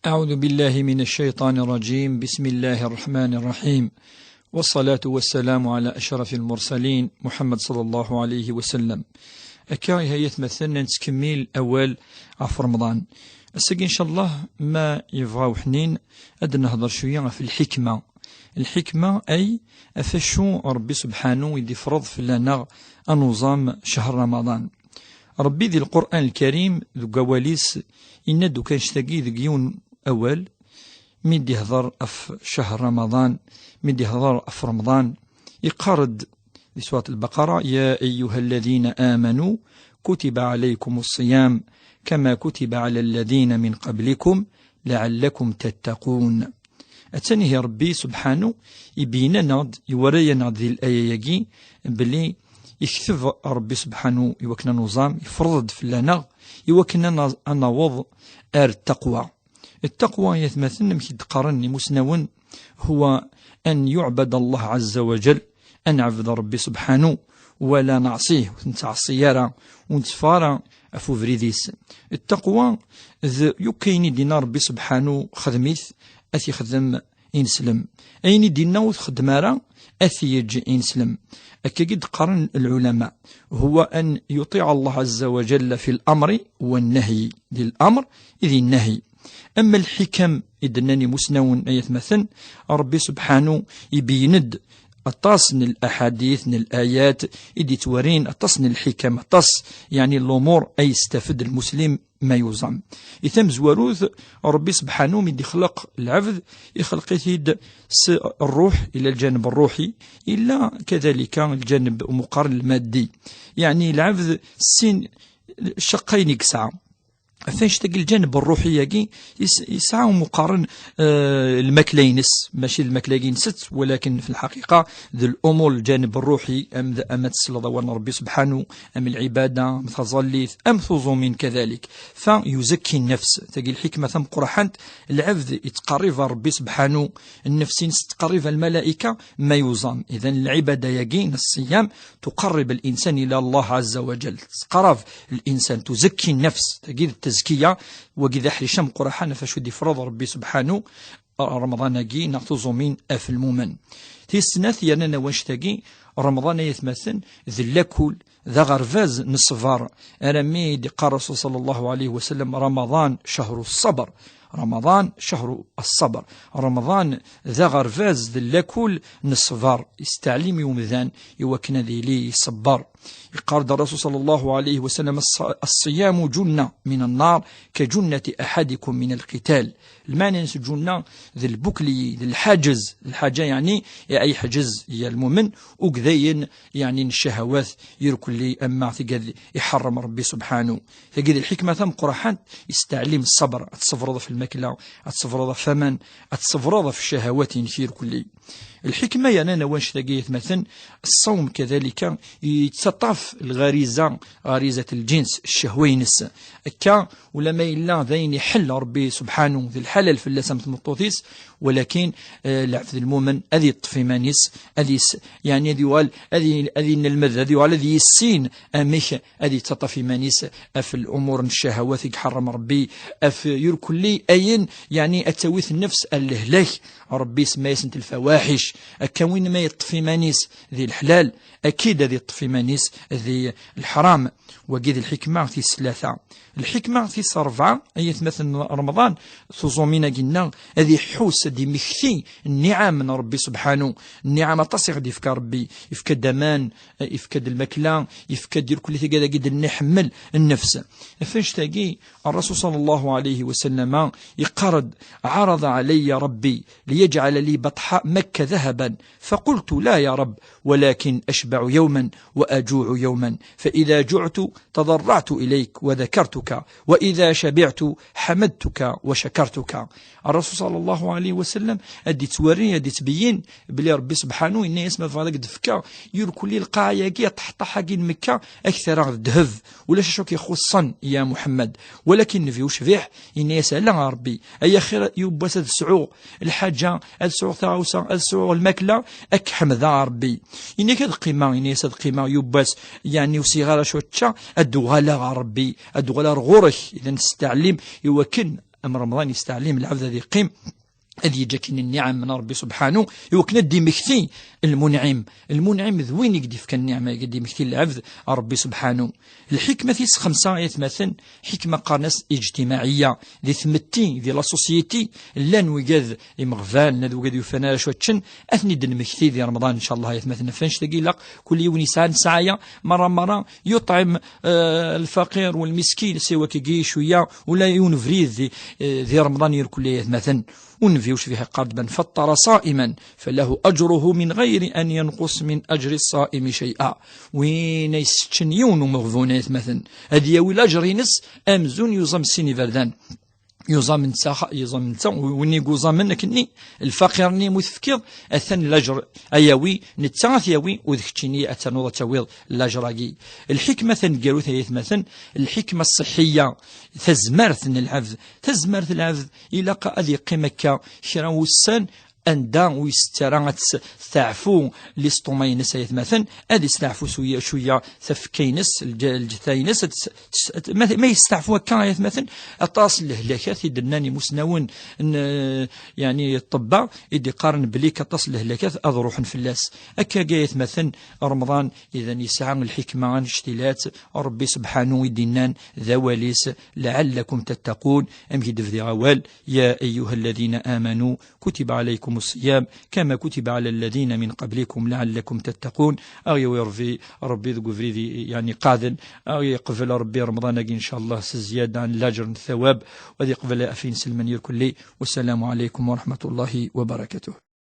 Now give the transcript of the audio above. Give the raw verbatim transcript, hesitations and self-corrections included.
أعوذ بالله من الشيطان الرجيم. بسم الله الرحمن الرحيم. والصلاة والسلام على أشرف المرسلين محمد صلى الله عليه وسلم. Akka ihi ay atmaten, nettkemmil awal ɣef Remḍan. Ass-agi, ncallah, ma yebɣa uḥnin, ad nehder cwiya ɣef lḥikma. Lḥikma, ay ɣef acu Ṛebbi subḥanu i d-ifreḍ fell-aneɣ ad nuẓam cehṛ Ramaḍan. Ṛebbi di Lqur'an Lkarim, deg wawal-is, yenna-d akk annect-agi deg yiwen awal, mi d-ihder ɣef cehṛ Ramaḍan, mi d-ihder ɣef Remḍan, iqqar-d di surat Lbaqara: يا أيها الذين آمنوا كتب عليكم الصيام كما كتب على الذين من قبلكم لعلكم تتقون. Attan ihi Ṛebbi subḥanu ibeyyen-aneɣ-d, iwara-yaneɣ-d di laya-agi belli ikteb Ṛebbi subḥanu i wakken ad nuẓam, ifreḍ-d fell-aneɣ i wakken ad na-, ad naweḍ ar ttaqwa. Ttaqwa, ay atmaten, amek i d-qqaren imusnawen, هو أن يعبد الله عز وجل, ad neɛbed Ṛebbi subḥanu, ولا نعصيه, ur t-nettɛeṣṣi ara, ur netteffeɣ ara ɣef ubrid-is. Ttaqwa d yakk ayen i d-yenna Ṛebbi subḥanu xdem-it, ad t-ixdem ineslem. Ayen i d-yenna ur t-xeddem ara, ad t-yeǧǧ ineslem. Akkagi d-qqaren lɛulama: هو أن يطيع الله عز وجل في الأمر والنهي, di l'amr i di nnahi. Ama lḥikam i d-nnan imusnawen, ay atmaten, Ṛebbi subḥanu ibeyyen-d aṭas n laḥadit, n layat, i d-ittwarin aṭas n lḥikam, aṭas, yeɛni, lumuṛ ay yestafed lmuslim ma yuẓam. I tamezwarut, Ṛebbi subḥanu mi d-ixleq lɛebd, ixleq-it-id s ṛṛuḥ, ila lǧaneb ṛṛuḥi, ila kadalika lǧaneb umuqar lmaddi. Yeɛni lɛebd sin caqayen i yesɛa. Ɣef annect-agi, lǧaneb ṛṛuḥi-agi, yes-, yesɛa umuqaren, eh, lmakla-ines, mačči d lmakla-agi nsett, walakin fi lḥaqiqa d l'umur, lǧaneb ṛṛuḥi, am d, ama tesleḍ awal n Ṛebbi subḥanu, am lɛibada, am taẓallit, am tuẓumin kadalik. Fa yuzakki nnefs, tagi lḥikma tameqqraḥant, lɛebd yettqerrib ar Ṛebbi subḥanu, nnefs-ines tettqerrib ar lmalayka ma yuẓam. Idan lɛibada-agi n ṣṣiyam tuqerrib l'insan ila Allah ɛazza wa jal. Tettqarab l'insan, tuzakki nnefs, tagi d tazkiya, wagi d aḥric ameqqraḥan ɣef acu d-ifreḍ Ṛebbi subḥanu, Remḍan-agi neɣ tuẓumin ɣef lmumen. Tis snat, yerna n wanect-agi, Remḍan, ay atmaten, d lakul, d aɣerbaz n ṣṣber, armi d-iqqar Rasul sallallahu alayhi wa sallam: رمضان شهر الصبر. رمضان شهر الصبر. Remḍan d aɣerbaz, d lakul n ṣṣber, yesteɛlim i umdan i wakken ad yili iṣebber. Iqqar-d Rasul sallallahu alayhi wa sallam: الص-، الصيام جنة من النار كجنة أحدكم من القتال. Lmeɛna-ines lǧunna d lbukli, d lḥaǧez, d lḥaǧa, yeɛni, ay yeḥjez i lmumen, ugdayen, yeɛni, n ccahawat, irkelli, ama tigad iḥerrem Ṛebbi subḥanu. Tagi d lḥikma tameqqraḥant, yesteɛlim ṣṣber, ad tṣebreḍ ɣef lmakla, ad tṣebreḍ ɣef waman, ad tṣebreḍ ɣef ccahawat-inek irkelli. Lḥikma yernan n wanect-agi, ay atmaten, ṣṣawm kadalika yettaṭṭaf lɣariza, ɣarizat lǧins, ccehwa-ines. Akka, ulama yella d ayen iḥell Ṛebbi subḥanu d lḥalal fell-as am tmeṭṭut-is, walakin, eh, lɛebd lmumen ad yeṭṭef iman-is, ad yes-, yeɛni ad yuɣal, ad y-, ad yennelmed, ad yuɣal ad yissin amek ad yettaṭṭaf iman-is ɣef lumuṛ n ccahawat i iḥeṛṛem Ṛebbi, ɣef irkelli ayen, yeɛni, ad tawi nnefs ar lehlak, Ṛebbi isemma-yasent lfawaḥic. Akka win ma yeṭṭef iman-is di leḥlal, akid ad yeṭṭef iman-is di leḥṛam. Wagi d lḥikma tis tlata. Lḥikma tis ṛebɛa, ay atmaten n Remḍan, tuẓumin-agi-nneɣ, ad iḥus, ad d-imekti nniɛam n Ṛebbi subḥanu. Nniɛam aṭas i ɣ-d-ifka Ṛebbi, ifka-d aman, ifka-d lmakla, ifka-d irkelli tigad-agi d-nna iḥemmel nnefs. Ɣef annect-agi, Ṛṛasul sallallahu alayhi wa sallama iqqar-d: عرض علي ربي ليجعل لي بطحاء مكة ذهبا، فقلت: لا يا رب، ولكن أشبع يوما وأجوع يوما، فإذا جعت تضرعت إليك وذكرتك، وإذا شبعت حمدتك وشكرتك. Ṛṛasul sallallahu alayhi wa sallam ad d-ittwerri, ad d-ittbeyyin belli Ṛebbi subḥanu yenna-yas: ma tebɣiḍ ad k-d-fkeɣ irkelli lqaɛa-agi, ṭeḥṭaḥ-agi n Mekka, ad k-t-rreɣ d ddheb, ulac acu k-ixuṣṣen, ya Muḥemmed. Walakin Nnbi ucbiḥ yenna-yas: ala a Ṛebbi, ay axir yiwwas ad sɛuɣ lḥaǧa, ad sɛuɣ taɣawsa, ad sɛuɣ lmakla, ad k-ḥemdeɣ a Ṛebbi. Yenna-k: ad qqimeɣ, yenna-yas, ad qqimeɣ yiwwas, yeɛni ur sɛiɣ ara acu ad ččeɣ, ad d-uɣaleɣ a Ṛebbi, ad d-uɣaleɣ ɣur-k. Idan, testeɛlim i wakken am Remḍan yesteɛlim lɛebd ad yeqqim, ad yeǧǧ akin nniɛam n Ṛebbi subḥanu, i wakken ad d-imekti lmunɛim. Lmunɛim d win i d-ifkan nniɛma, i d-imekti lɛebd Ṛebbi subḥanu. Lḥikma tis xemsa ay atmaten, ḥikma qqaren-as ijtimaɛiyya, di tmetti, di la société, llan wigad imeɣban, llan wigad yufan ara acu ad ččen, ad ten-id-nmekti di Remḍan, ncallah, ay atmaten, ɣef annect-agi ilaq kul yiwen yesɛan sɛaya, merra merra yuṭɛim, eh, lfaqir walmiskin, siwa kigi cwiya, ula yiwen ubrid di, eh, di Remḍan irkelli, ay atmaten. Ur nbi ucbiḥ iqqar-d: "Man faṭṭara ṣa'iman falahu ajruhu min ɣayri an yanqus min ajri ṣṣa'imi cay'a." Win ay seččen yiwen umeɣbun, ay atmaten, ad yawi lajer-ines amzun yuẓam sin iberdan. Yuẓam netta, yuẓam netta, win i yuẓamen akkenni, lfaqir-nni mu tefkiḍ, atan lajer a yawi, netta a t-yawi, u d keččini ad ternuḍ ad tawiḍ lajer-agi. Lḥikma taneggarut, ay atmaten, lḥikma ṣṣiḥiyya, tazmert n lɛebd, tazmert n lɛebd, ilaq ad yeqqim akka kra n wussan, anda ur isett ara ad testeɛfu listuma-ines, ay atmaten, ad isteɛfu cwiya, cwiya tafekka-ines, lǧ-, lǧetta-ines, ad tes-, tes-, ad, ma, ma yesteɛfu akka, ay atmaten, aṭas n lehlakat i d-nnan imusnawen n, yeɛni, ṭṭebba, i d-iqqaren belli aṭas n lehlakat ad ruḥen fell-as. Akka, ay atmaten, Remḍan idan yesɛa lḥikma annect-ilat, Ṛebbi subḥanu i d-innan d awal-is: "Lɛallakum tattaqun", amek i d-bdiɣ awal, "Ya ayyuha alladhina amanu, kutiba alaykum ṣṣiyam, kama kutiba ala alladhina min qablikum lɛallakum tattaqun." Aɣ yawi Ṛebbi, Ṛebbi deg ubrid i, yeɛni, qeɛden, aɣ yeqbel Ṛebbi Remḍan-agi, ncallah, s zzyada n lajer n thawab, u ad yeqbel ɣef inselmen irkelli. Wassalamu alaykum wa rahmatullahi wa barakatuh.